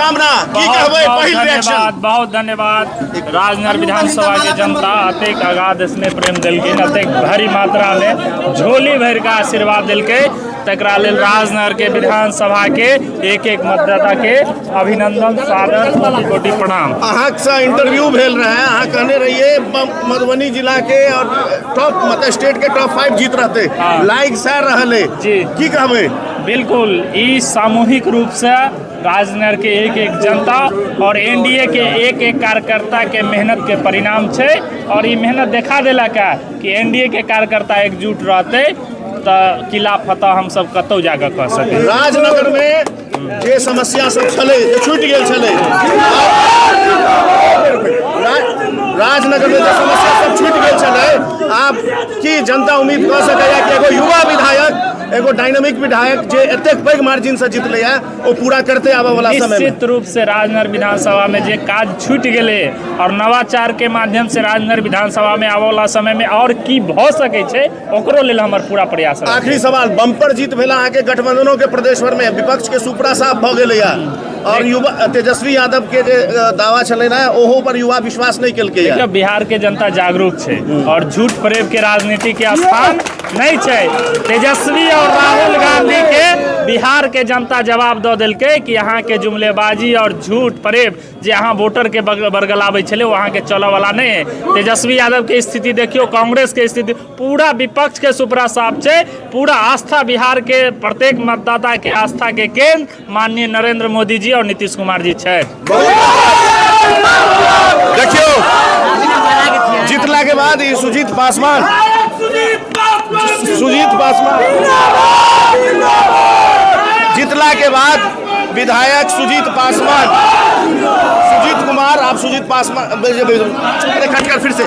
शुभकामना। की बहुत कहबै बहुत पहिल रिएक्शन? धन्यवाद, बहुत धन्यवाद। राजनगर विधानसभा के जनता अतेक अगाध स्नेह प्रेम देलखिन, अतेक भारी मात्रा में झोली भरि के आशीर्वाद देलकै, तकरा लेल राजनगर के विधानसभा के एक एक मतदाता के अभिनंदन, सादर कोटि कोटि प्रणाम। अहाँसँ इंटरव्यू भेल रहै, अहाँ कहने रहिए मधुबनी जिला के और टॉप मतलब स्टेट के टॉप 5 जीत रहते। लाइक सह रहल है। जी। की कहबै? बिल्कुल, ई सामूहिक रूप से राजनगर के एक एक जनता और एनडीए के एक एक कार्यकर्ता के मेहनत के परिणाम छै और ई मेहनत देखा देलक है कि एनडीए के कार्यकर्ता एकजुट रहते तऽ किला फतह हम सब कतौ जाके कऽ सकै। राजनगर में जे समस्या सब छलै, जे छूटि गेल छलै, राजनगर में जे समस्या सब छूटि गेल छलै, आब की जनता उम्मीद कऽ सकैया कि एगो युवा विधायक, एगो डायनामिक विधायक जे एतेक पैघ मार्जिन से जीतलैया, ओ पूरा करते आबऽ वाला समय में? निश्चित रूप से राजनगर विधानसभा में जे काज छूटि गेलै और नवाचार के माध्यम से राजनगर विधानसभा में आबऽ वाला समय में और की भऽ सकै छै, ओकरो लेल हमर पूरा प्रयास रहतै। आखिरी सवाल, बम्पर जीत भेला अहाँके गठबंधनों के प्रदेश भर में, विपक्ष के सुपड़ा साफ भऽ गेलैया और युवा तेजस्वी यादव के जे दावा छलै ने, ओहो पर युवा विश्वास नहि केलकै। देखियौ, बिहार के जनता जागरूक छै और झूठ फरेब के राजनीति के स्थान नहि छै। तेजस्वी और राहुल गांधी के बिहार के जनता जवाब दऽ देलकै कि अहाँके जुमलेबाजी और झूठ फरेब जे अहाँ वोटर के बरगलाबै छलै, ओ अहाँके चलऽ वाला नहि है। तेजस्वी यादव के स्थिति देखियौ, कांग्रेस के स्थिति, पूरा विपक्ष के सुपड़ा साफ छै। पूरा आस्था, बिहार के प्रत्येक मतदाता के आस्था के केंद्र माननीय नरेंद्र मोदी जी और नीतीश कुमार जी छथि। देखियौ, जीतला के बाद ई सुजीत पासवान, सुजीत पासवान जीतला के बाद विधायक सुजीत पासवान, सुजीत कुमार, आप सुजीत पासवान, अरे कट कर फिर से।